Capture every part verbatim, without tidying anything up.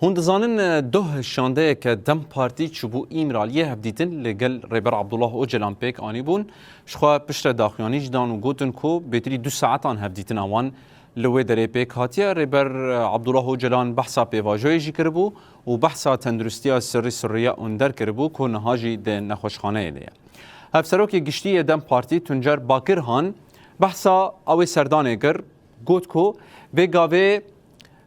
Hûn dizanin, e, doh şandeyeke DEM Partî çûbû Îmraliyê hevdîtin li gel Rêber Abdullah Ocalan pêk anîbûn. Ji xwe piştre daxuyanî jî dan û gotin ku bêtirî du saetan hevdîtina wan li wê derê pêk hatiye. Rêber, e, Abdullah Ocalan behsa pêvajoyê jî kiribû û behsa tenduristiya Sirrî Sirriye Onder kiribû ku niha jî di nexweşxaneyê de ye. Hevserokê giştî yê DEM Partî Tuncer Bakirhan behsa ew ê serdanê kir, got ku vê gavê,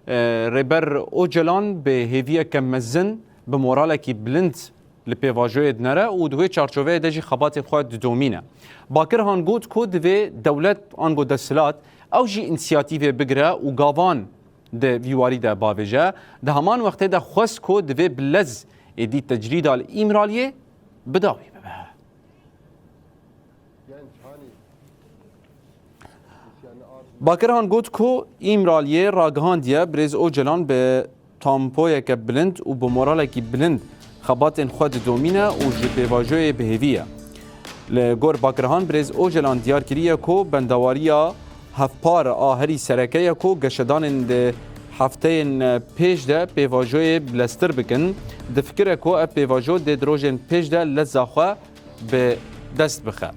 e, Rêber Ocalan bi hêviyeke mezin, bi moralekî bilind li pêvajoyê dinere û di wê çarçoveyê de jî xebatên xwe didomîne. Bakirhan got ku divê dewlet ango desthilat ew jî însiyatîvê bigire û gavan di vî warî de bavêje. Di heman wextê de xwest ku divê bi lez êdî tecrîda li Îmraliyê bi dawî bibe. Bakirhan got ku Îmraliyê ragihandiye Birêz Ocalan bi tampoyeke bilind û bi moralekî bilind xebatên xwe didomîne û ji pêvajoyê bi hêvî ye. Li gor Bakirhan, Birêz Ocalan diyar kiriye ku bendawariya hevpar a herî sereke ye ku geşedanên di hefteyên pêş de pêvajoyê bileztir bikin. Difikire ku ev pêvajo dê di rojên pêş de leza xwe bi dest bixe.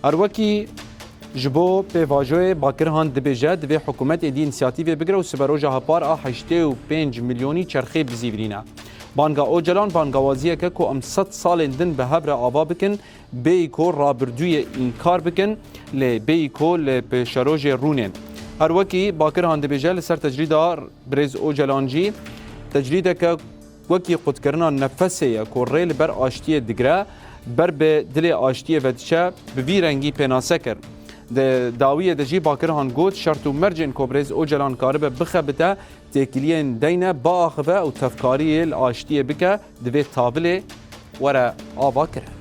Her wekî ji bo pêvajoyê Bakirhan dibêje, divê hikûmet êdî însiyatîvê bigire û siberoja hepar a heştê û pênc milyonî çerxê bizîvirîne. Banga Ocalan bangawaziyeke ku em sed salên din bi hev re ava bikin, bêyî ku rabirdûyê înkar bikin, lê bêyî ku li pêşerojê rûnên. Her wekî Bakirhan dibêje, li ser tecrîda Birêz Ocalan jî tecrîdeke wekî qutkirina nefesê ye ku rê li ber aştiyê digire, ber bi dilê aştiyê ve diçe, bi vî rengî pênase kir. Di dawiyê de jî Bakirhan got, şert û mercên ku Birêz Ocalan karibe bixebite têkiliyên deyne, biaxive û tevkariyê li aştiyê bike, divê tavilê were ava kirin.